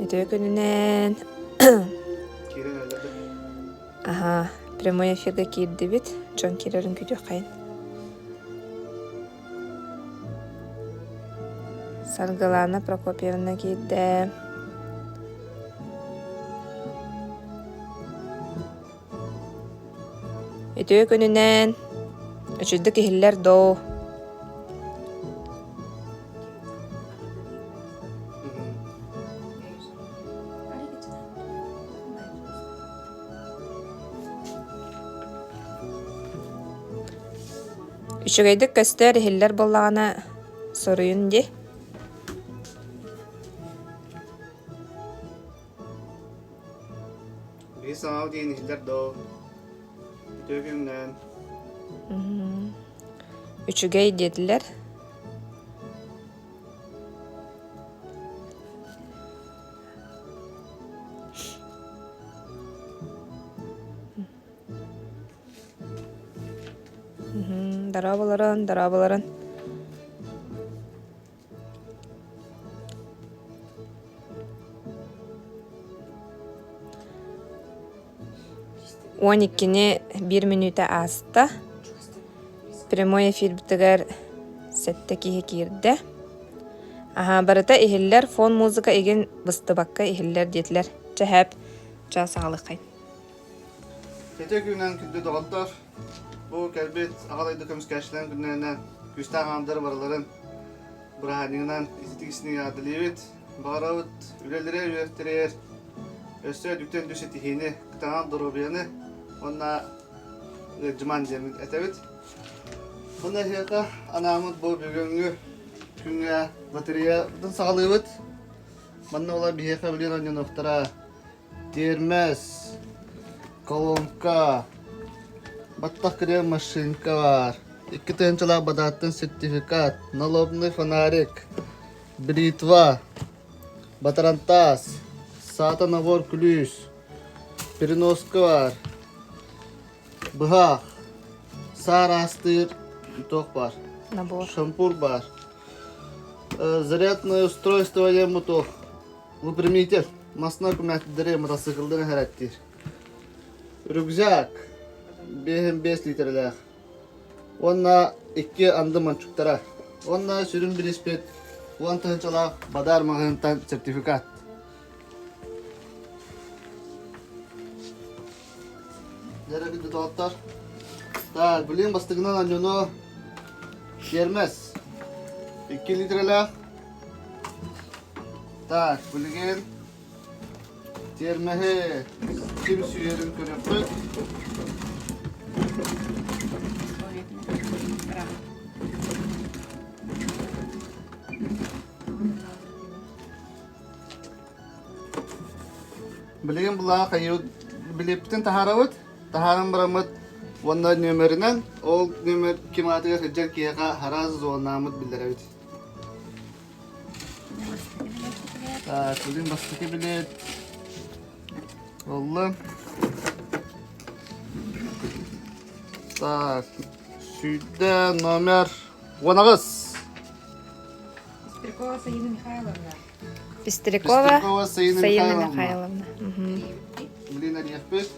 Үтүө күнүнэн. Киирэн эллэрдэ. Аһаа, прямой эфиргэ киирдибит. Дьон киирэрин күүтүөххэйин. Саргылаана Прокопьевна киирдэ. Үтүө күнүнэн. Үчүгдүк иһиллэр доо. Үчүгэйдик көстөр иһиллэр буоллаҕына суруйун дии. Биир саҥал диэн иһиллэр доо. Үтүө күннээн. Үчүгэй диэтилэр. Дорооболорун, дорооболорун. 12-ни биир мүнүүтэ ааста. Прямой эфирбитигэр сэттэ киһи киирдэ. Аһаа, барыта иһиллэр, фон музыка игин быстыбакка иһиллэр диэтилэр. Чэһээп, чаас аҕалыххай. Үтүө күнүнэн күндү доҕоттор! Бу кэлбит Аҕа дойду көмүскээччилэрин күннэринэн күүстээх аҥаардары барыларын бырааһынньыгынан ититик-истиҥ эҕэрдэлиибит. Баҕарабыт үлэлэрэ үөрэхтэригэр өссө үрдүктэн үрдүк ситиһиини, кытаанах доруобуйаны уонна ыалдьымаан диэммит этэбит. Уонна эһиэхэ анааммыт бу бүгүҥҥү күҥҥэ лотереябытын саҕалыыбыт. Манна олор биһиэхэ билигин оонньонуохтара Тиэрмэс, колонка, баттах кырыа машинка баар, икки тыһыынчалаах бадааттан сертификат, налобный фонарик, бритва, батарантаас, саата набор күлүүс, переноска баар, быһах, саар аастыыр туох баар, Набор. шампур баар, зарядное устройство диэн туох Выпрямитель масына күмээтидери матасыыкылдан эһэрэттиир. Рюкзак 5 литрэлээх. Уонна икки анды мончуктара. Уонна сүрүн бириспит уон тыһыынчалаах бадаар маҕаһыынтан сертификат. Дьэ доҕоттор. Так, билигин бастакынан анньону Тиэрмэс. Икки литрэлээх. Так, билигин тиэрмэһи ким сүүйэрин көрүөхпүт. Билигин булаа хайыы билиэппитин таһаарабыт. Таһааран бараммыт уонна нүөмэринэн ол нүөмэр ким аатыгар сылдьар киһиэхэ араас зонааммыт биллэрэбит. Так, билин бастакы билиэт буолла. Так, сүүрдэ номер 18. Пестрякова Саина Михайловна. Пестрякова Пестрякова Саина Саина Михайловна. Михайловна. Мгм. Блин, орешпит.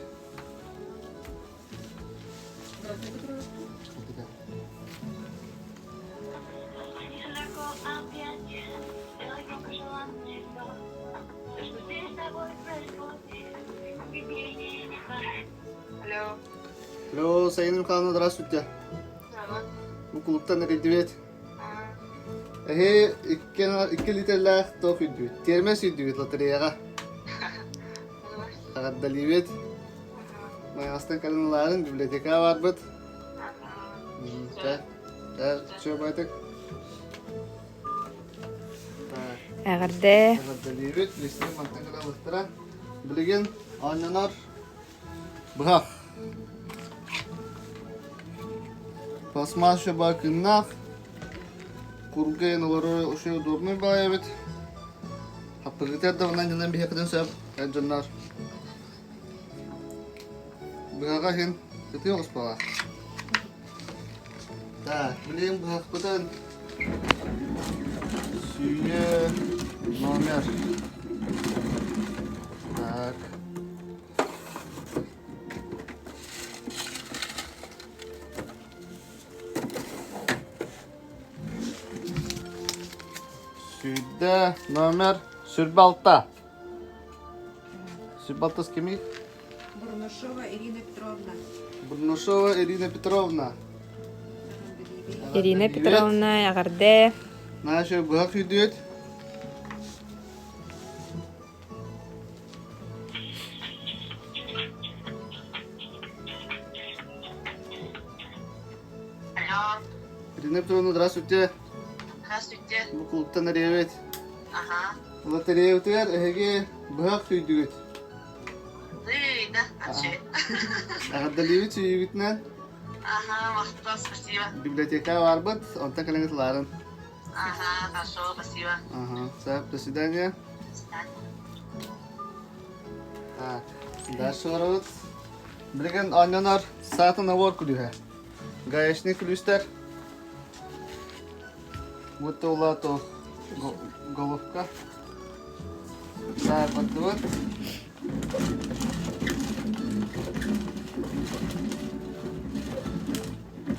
Алло. Алло, Саина Михайловна, здравствуйте. Бу клубтан эрийдибит. Эһи икки, икки литрлээх туох үрдүбүт? Тиэрмэс үрдүбүт лотереяҕа. Эҕэрдэлиибит. Майаҕастан кэлэн ылаарын библиотекаҕа барбыт. Чэ, чэ, чүөбайтык. Эҕэрдэ. Эҕэрдэлиибит. Листин мантан кэлэн ылыахтара. Билигин оонньонор Быһах. Пластмасса бакыннаах. Курга олорор үчүгэй удобный баҕайы эбит. Хаппыгытыгар да онон дьоннор биһиэхэтин сөп эр дьоннор. Быһаҕа иһин ытыы оҕуспаҕа. Так, билигин быһахпытын сүүнэ номер. Так. Сүүрдэ номер сүрбэ алта. Сүрбэ алтыс кимий? Бурнашова Ирина Петровна. Бурнашова Ирина Петровна. Ирина Петровна, эҕэрдэ. Наша быһах сүүрдүбүт. Алло. Ирина Петровна, здравствуйте. Здравствуйте. Бу клубтан эрийэбит. Ага. Лотереябытыгар эһиги быһах сүүйдүгүт. Ты, да, вообще. Эҕэрдэлиибит сүүйүүгүтүнэн. Ага, махтал, спасибо. Библиотека барбыт, онтон кэлэҥҥит ылаарын. Ага, хорошо, спасибо. Ага, все, до свидания. До свидания. Так, дальше барабыт. Билигин оонньонор саатын набор күлүүһэ. Гаечный күлүүстэр. Будто улаату головка. Так, бардыбыт.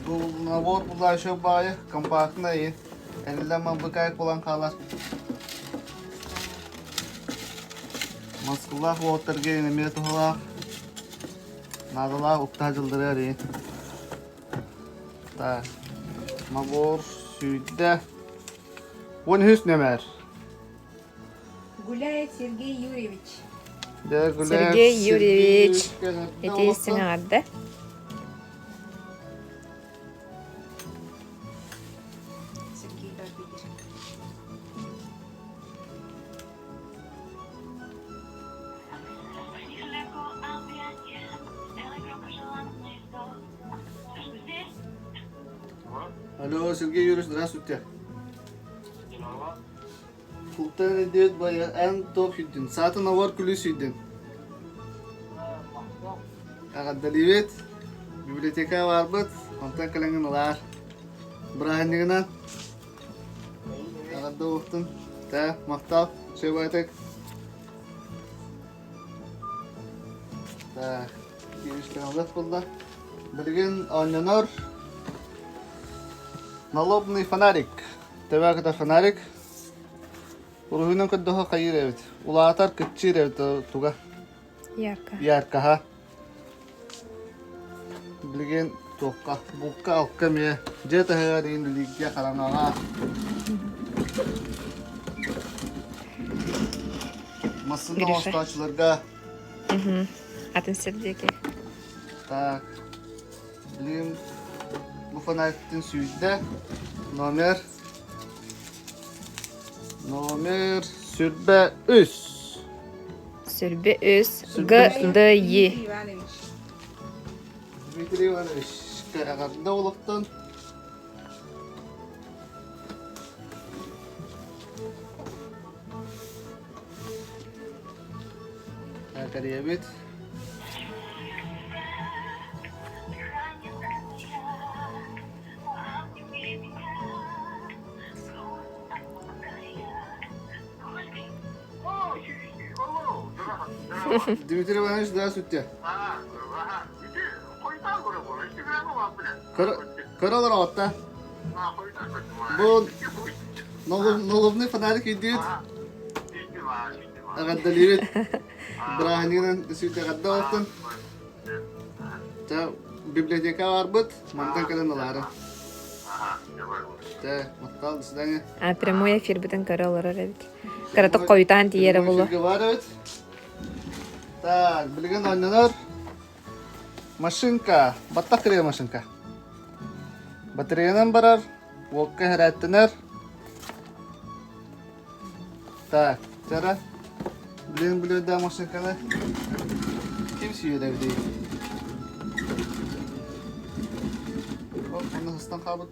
Бу набор булла еще баайы, компактный. Эриллэн мамбыкай кулан хаалар. Москвалаах уолаттарга эмиэ туһалаах. Наадалаах уктаах дьыллары арыйын. Так, набор сүүрдэ. 13 нөмер. Гуляет Сергей Юрьевич. Дэ, Гуляев Сергей Юрьевич. Сергей Ити истиҥ эҕэрдэ. Сергей Дарбидер. Алло, Сергей Юрьевич, здравствуйте. Култан идиот байа эн туох үйдүн? Саатын овар күлүс үйдүн. Эҕэрдэлиибит. Библиотека барбыт, онтон кэлэҥҥин ылаар. Бырааһынньыгынан эҕэрдэ уохтун. Тэ, махтал, сөбөтүк. Так, киирискэ булла. Билигин оонньонор налобный фонарик. Төбө фонарик. Уруһуйунан көрдөһө хайыыр эбит. Улаатар кыччыыр эбит туга. Ярко. Яркаһа. Билигин туохха булка алка эмиэ дьиэ таһыгар иин билиигэ хараҥаҕа массыына Гриша. оҥостооччуларга Мгм. Атын сир диэки. так билигин бу фонарьтын сүүрдэ номер номер сүрбэ үс Сүрбэ үс Г Д Е. Дмитрий Иванович. Дмитрий Иванович, эҕэрдэ олохтон. Кэрийэбит. Дмитрий Иванович, здравствуйте. Кыралар отта. Бу налобный фонарик идет. Эҕэрдэлиибит. Бырааһынньыгынан сүүрдэҕэрдэ оттон. Библиотека барбыт, мантан кэлэн ылаары. Чэ, махтал, до свидания. А прямой эфирбитин көрө олорор эбит. Кыратык хойутаан тиийэрэ булу. Бар эбит. Так, билигин оонньонор машинка, баттах кырыйар машинка. Батареянан барар, уокка хэрээттэнэр. Так, чара, билигин билиэрдээх машинканы ким сүүйэр эбитий? Оп, онно сыстан хаалбыт.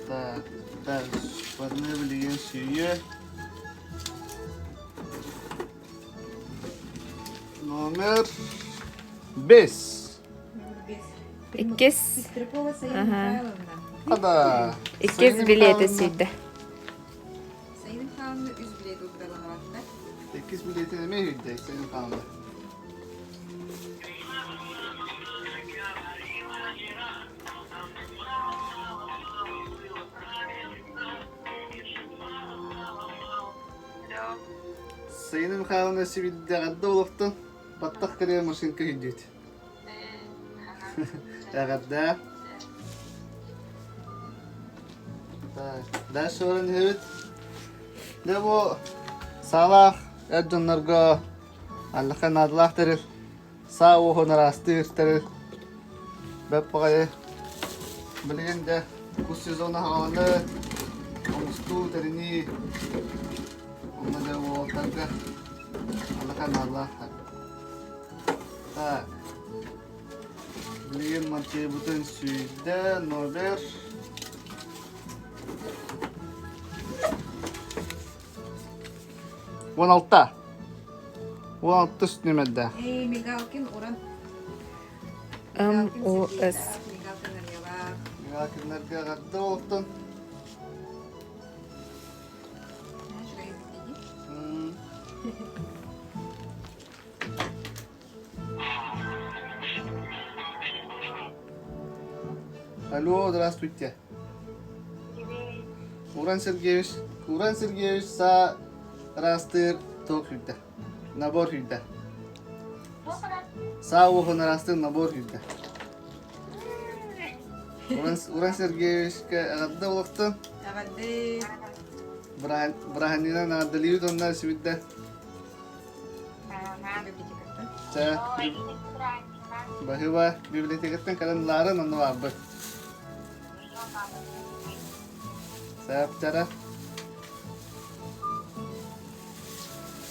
Так, так, барыны билигин сүүйүө. Номер 5. Номер 5. Иккис Пестрякова Саина Ага. Михайловна. Хада. Иккис Саина билиэти Михайловна. сүүйдэ. Саина Михайловна үс билиэт ылбыта Иккис билиэтин эмиэ сүүйдэ Саина Михайловна. Саина Михайловна сибиддэҕэрдэ олохтон баттах кырыа машинка үйдүүт. Эҕэрдээ. Так, дальше баран иһэбит. Дьэ бу саалаах эр дьоннорго аллаха наадалаах тэрил, саа уоһун араастыыр тэрил бэп баҕайы. Билигин дьэ кус сезона хаҕаланы оҥостуу, тэринии онно дьэ уолаттарга аллаха наадалаах. Так, билигин мантыйбытын сүүйдэ, номер 16. 16 нүмердээх. Эй, Мигалкин уран. М У С. Мигалкин Арьялаах. Мигалкиннарга эҕэрдэ олохтон. Алло, здравствуйте. Уран Сергеевич, Уран Сергеевич саа ыраастыыр туох сүрдэ? Набор сүрдэ. Саа уоһун ыраастыыр набор сүрдэ. Уран, Уран Сергеевичка эҕэрдэ олохтон. Эҕэрдэ. Бырааһынньыгынан эҕэрдэлиибит уонна сүбүддэ. Чэ, баһыыба, библиотекаттан кэлэн ылаарын онно баарбыт. Сээптэрэ.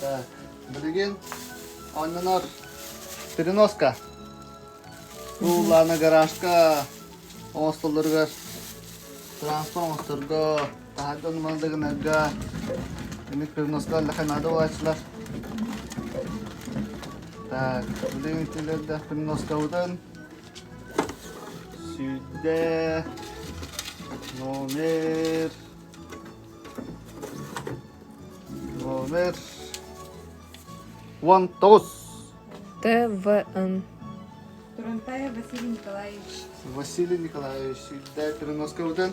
Так, билигин оонньонор переноска. Бу Лана гаражка оҥостоллоругар транспорт оҥосторго таһырдьа онуманы гынарга эмит переноска аллаха наада буолааччылар. Так, билигин итилэрдээх переноскабытын сүүрдэ номер номер 19 ТВН. Турантаев Василий Николаевич. Василий Николаевич сүүрдэ переноскабытын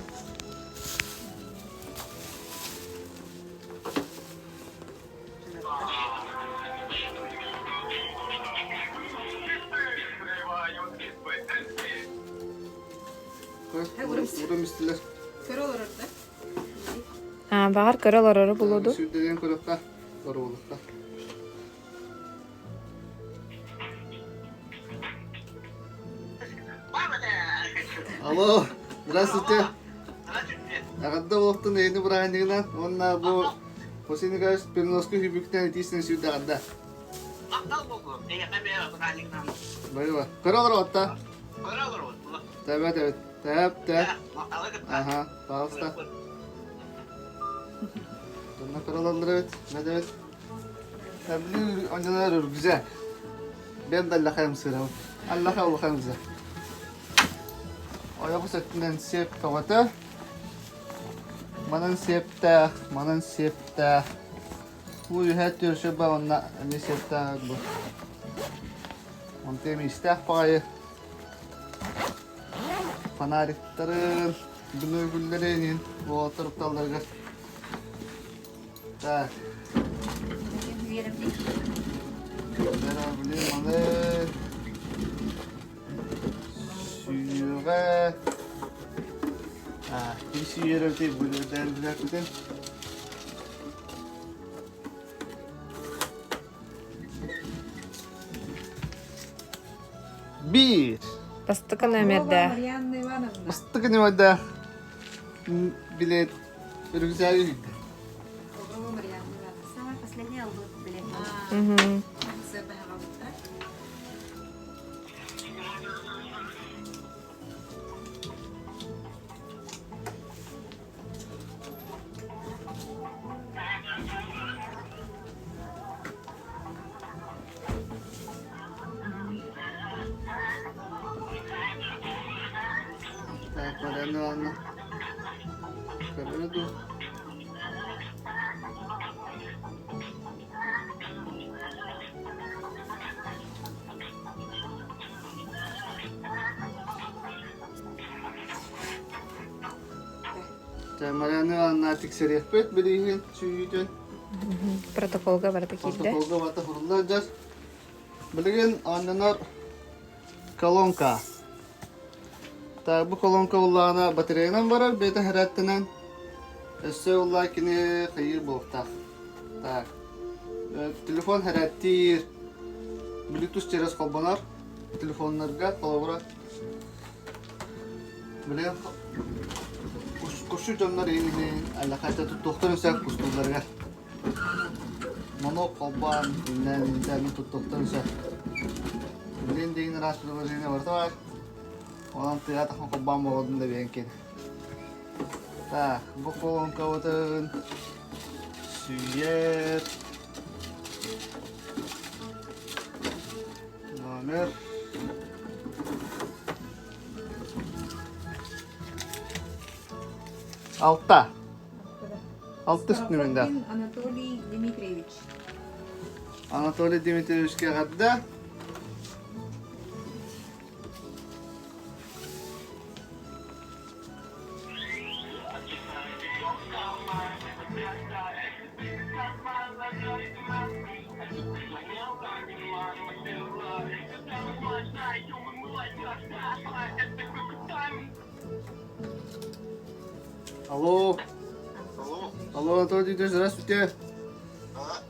Урум истилэр. Көрө олорор да? Аа, баҕар көрө олорору булуо дуу? Сүүрдэрин көрүөххэ, боруолукка. Алло, здравствуйте. Эҕэрдэ олохтон эйини бырааһынньыгынан уонна бу Василий Николаевич переноска сүүрбүктэн итиисинэн сүүрдэҕэрдэ. Баһыыба. Көрө олороҕут да? Тэбэт эбит. Тэп, тэп. Аха, пожалуйста. Донна көрө олороллор эбит. Мэт эбит. Тэблүү онньонор үргүзэ. Бен да аллахайым сыырабын. Аллаха улахан үргүзэ. Ойоҕос өттүнэн сиэп көҕөтө. Манан сиэптээх, манан сиэптээх. Бу үһэ түөрсэ ба онно эмиэ сиэптээх бу. Онто эмиистээх баҕайы. Фонариктарын, бүнүгүллэрин иһин уолаттар укталларыгар. Так. Блин, маны Сүүрэ ким сүүрэртэй бүлэрдээн билэрбитин Биир. Бастакы номердээх. Марианна Ивановна. Бастакы номердээх билет үрүксээги киирдэ. Боброва Марианна Ивановна. Самая последняя будет билет. Мгм. Саргылана Ивановна. Көрөрө дуу? Чэ, Марьяна Ивановна тиксэриэхпит билииһин сүүйүүтүн. Протоколга барыта киирдэ. Протоколга барыта суруллар дьар. Билигин оонньонор колонка. Так, бу колонка уллаҕына батареянан барар, бэйэтэ хэрээттэнэн. Өссө уллаа кини хайыыр буолуохтаах. Так, телефон хэрээттиир, Bluetooth через холбонор телефоннарга, холобура, билигин курсу дьоннор иһин аллахайта туттуохтарын сөп кустуулларыгар. Монок холбоон, иннээн туттуохтарын сөп. Билигин деген араас приложение барыта баар. Онон тыа тахан холбоон буолуодун да биэн кин. Так, бу колонкабытын сүүйэр номер 6. Алтыс нүмердээх. Анатолий Дмитриевич. Анатолий Дмитриевичка эҕэрдэ. Алло. Алло, Анатолий Дмитриевич, здравствуйте.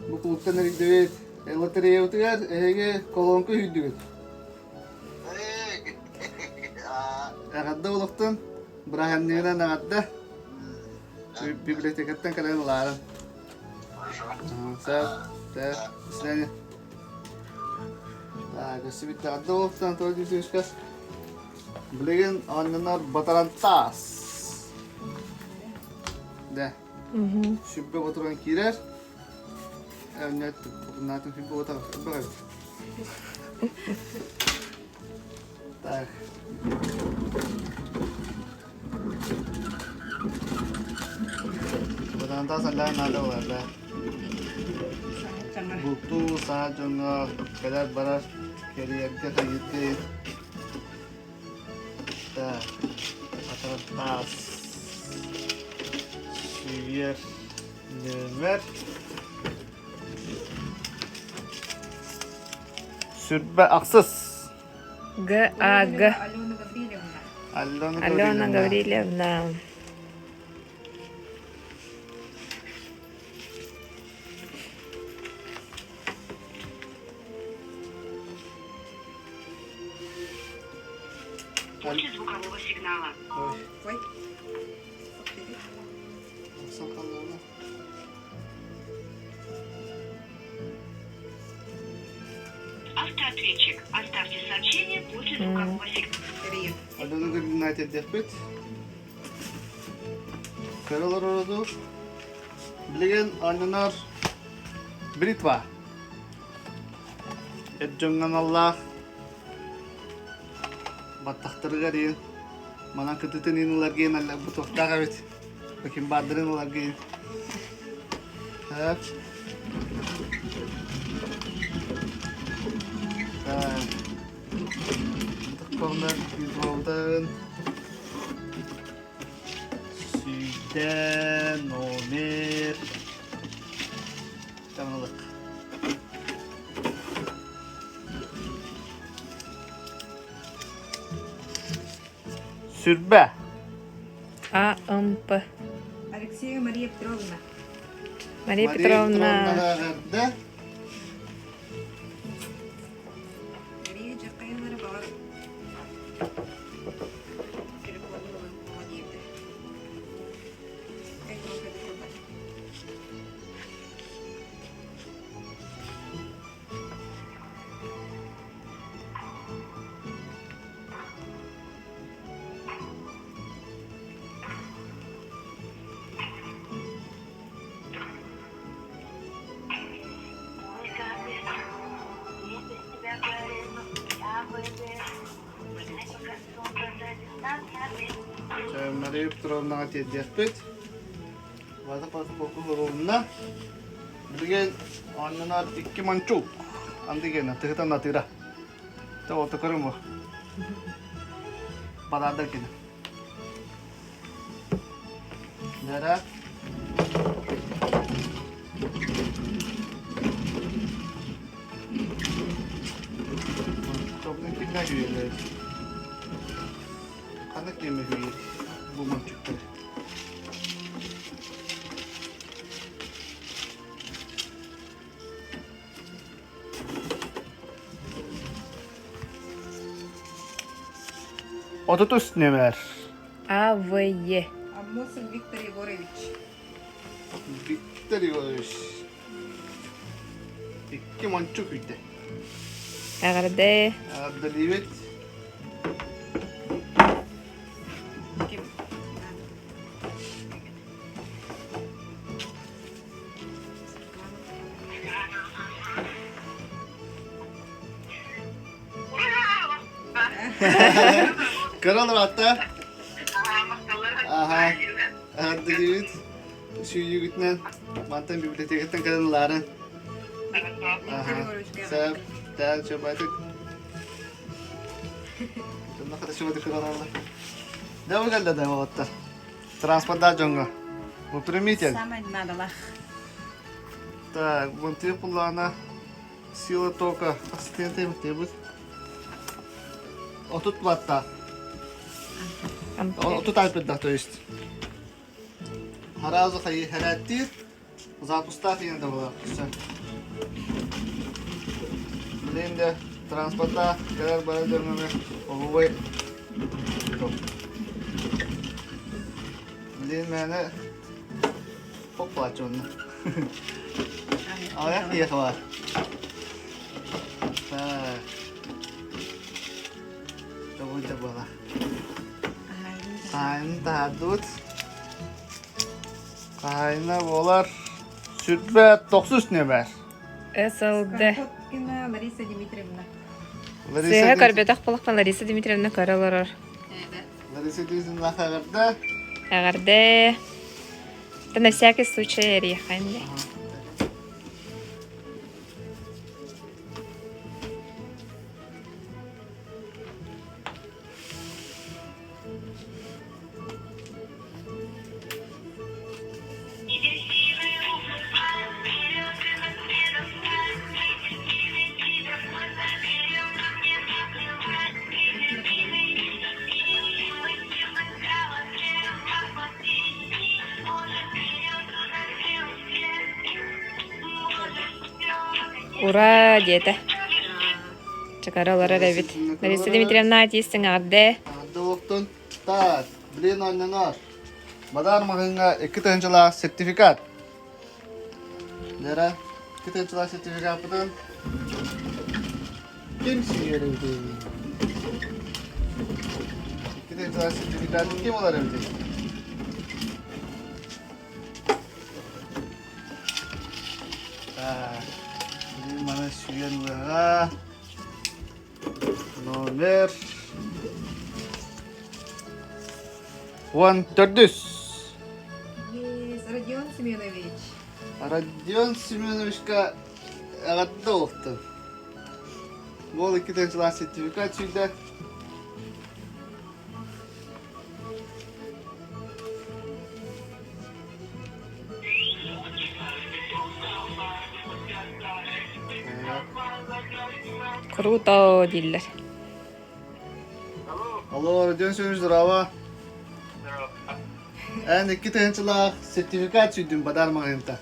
Бу кулуттан эрийдибит. Лотереябытыгар эһиги колонка үүйдүгүт. Эҕэрдэ олохтон, бырааһынньыгынан эҕэрдэ. Библиотекаттан кэлэн ылааран. Сөп, сөп, до свидания. Так, өссө эҕэрдэ олохтон, Анатолий Дмитриевичка. Билигин оонньонор батарантаас. Да. Сүбэ ботуран киирэр. Нет, наатын сүбэ ботар эбит. Так. Батарантаас аллаан наада болар да. Бултуу саа дьоҥҥо кэлэр-барар кэрийэргэ хайыты Так, батарантаас сүүйэр нүөмэр сүрбэ ахсыс. Г А Г. Алена Гаврильевна. Алена Алена Гаврильевна. После звукового сигнала. Ой. Ой. Автоответчик. Оставьте сообщение после звукового сигнала. Привет. Алена Гаврильевна этэрдиэхпит. Көрө олорору Билигин оонньонор бритва. Эр дьоҥҥо аналлаах баттахтарыгар иин манан кытытын иин ыларгыйын бутуохтаах эбит. Бакенбардарын ыларгыйын. Так. Так. Бутукпалар бритваларын Сүүйтэ номер таҥалык. Сүрбэ. А М П. Алексеева Мария Петровна. Мария Петровна. эҕэрдэ. Мария дьаххайалары баҕар телефонун ылан оҕо диэбитэ. Мария Петровнаҕа тиэрдиэхпит. Вата протокол Билигин оонньонор икки мончук. Анды гена тыһытан атыыра. Та ото көрүм Бадардар кини. Нера. Тобун кимнэ күйелер? Ханнык киэмэ күйер? Бу мончуктар. 33 нүөмэр. А, В, Е. Аммосов Виктор Егорович. Виктор Егорович. Икки мончук күйдэ. Эҕэрдэ. Эҕэрдэлиибит. Ким? Кырал ыраатта. Аха. Эҕэрдэлиибит. Сүүйүүгүтүнэн мантан библиотекаттан кэлэн ылаарын. Виктор Егоровичка Сөп. Тээ, чөбөтүк. Дьонно хата чөбөтүк кыралалар. Дэ кэллэ да уолаттар. Транспорда дьоҥҥо. Выпрямитель. Самай надалах. Так, бунтыы пуллаана сила тока ассистенты бут. 30 ватта. 30 амперда, то есть. Харазы хайы хэрәттир, запустах енді была. Все. Блин де транспортта кэлэр барар дьоҥҥо оһуобай Блин мээнэ поплачу онно. Аҕыйах киһиэхэ баар. Так. Тобуйда буола. Хаайын таһаардыбыт. Хаайына буолар сүрбэ тохсус нүөмэр. СЛД. Короткина Лариса Дмитриевна. Сыыһа көрбөтөх буоллахпына Лариса Дмитриевна көрө олорор. Лариса Дмитриевна эҕэрдэ. Эҕэрдэ. Это на всякий случай эриэхэ Ура диэтэ. Чакара олорор эбит. Лариса Дмитриевна тиистиҥ эҕэрдэ. Эҕэрдэ буолуохтун. Так, блин оонньонор. Бадар маҕаһыыҥҥа икки тыһыынчалаах сертификат. Лера, икки тыһыынчалаах сертификаппытын ким сүүйэр эбитий? Икки тыһыынчалаах сертификаты ким ылар эбитий? Так, блин, маны сүүйэн ылыаҕа. Номер 14. Есть Родион Семенович. Родион Семеновичка эҕэрдэ буолтун. Буол икки тыһыынчалаах сертификат сүүйдэ. Круто дииллэр. Алло, Родион Семенович, здорово. Эн икки тыһыынчалаах сертификат сүүйдүм бадар маҕаһыынта.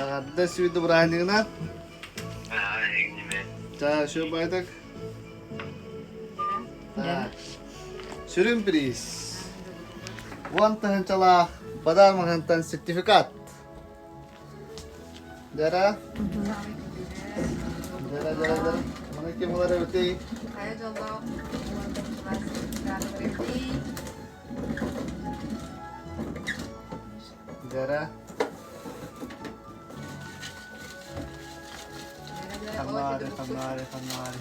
Эҕэрдэ сүүйдү бырааһынньыгынан. Чаа, еще байтак. Так. Сүрүн приз. Уон тыһыынчалаах бадар маҕаһыынтан сертификат. Дара. Дара, дара, дара. Маны ким ылар эбитий? Хайа дьоллоох сертификат эбитий? Дара. Ханнаары, ханнаары, ханнаары.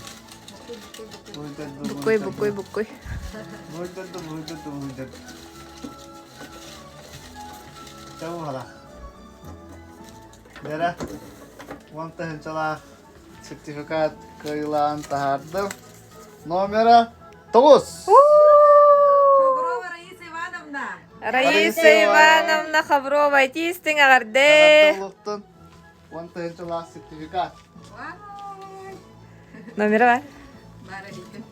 Буккуй, буккуй, буккуй. Буйдурду, буйдурду, буйдурду. Чабуһала. Дэрэ, уон тыһыынчалаах сертификат кыайыылаан таһаардым. Номера тоҕус. Хаброва Раиса Ивановна. Раиса Ивановна Хаброва итиистиҥ эҕэрдэ! Олохтон 10 тыһыынчалаах сертификат. Вай! Номера бар. Баар эбитин.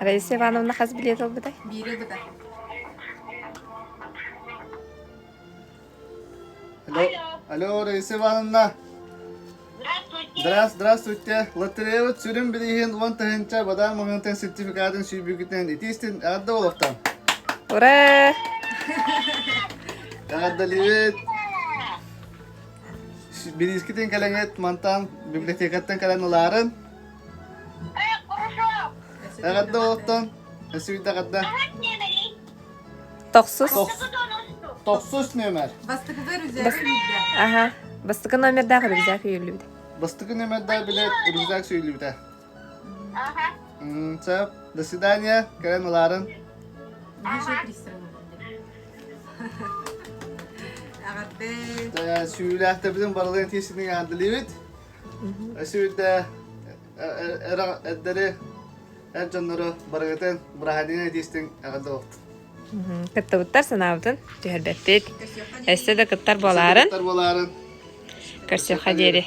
Раиса Ивановна хас билиэт ылбытай? Биири ылбыта. Алло, алло, Раиса Ивановна. Здравствуйте. Здравствуйте. Лотереябыт сүрүн бирииһин 10 тыһыынча бадаан маҕаһыынтан сертификатын сүүйбүкүтүнэн итиистин эҕэрдэ буолуохтан. Ура! Эҕэрдэлиибит. Бириискитин кэлэҥҥит мантан библиотекаттан кэлэн ылаарын. Э, хорошо. Эҕэрдэ буолуохтан. Өссө эҕэрдэ. Тохсус. Тохсус нүөмэр. Бастакыга рюкзак сүүйдэ. Аха. Бастакы номердаах рюкзак үүйүллүбүтэ. Бастакы нүөмэрдээх билет рюкзак сүүйүллүбүтэ. Ага. Сөп. До свидания. Кэлэн ылаарын. Еще пристрелы. Эҕэрдэ. Сүүлээхтэбитин барыларын тиэситин эҕэрдэлиибит. Өссө эрдэри эр дьоннору барыгытын бырааһынньыгын итиистин эҕэрдэ буолтун. Кыттыбыттар санаабытын түһэрбэппит. Өссө да кыттар буолаарын. Кыттар буолаарын. Көрсүөххэ диэри.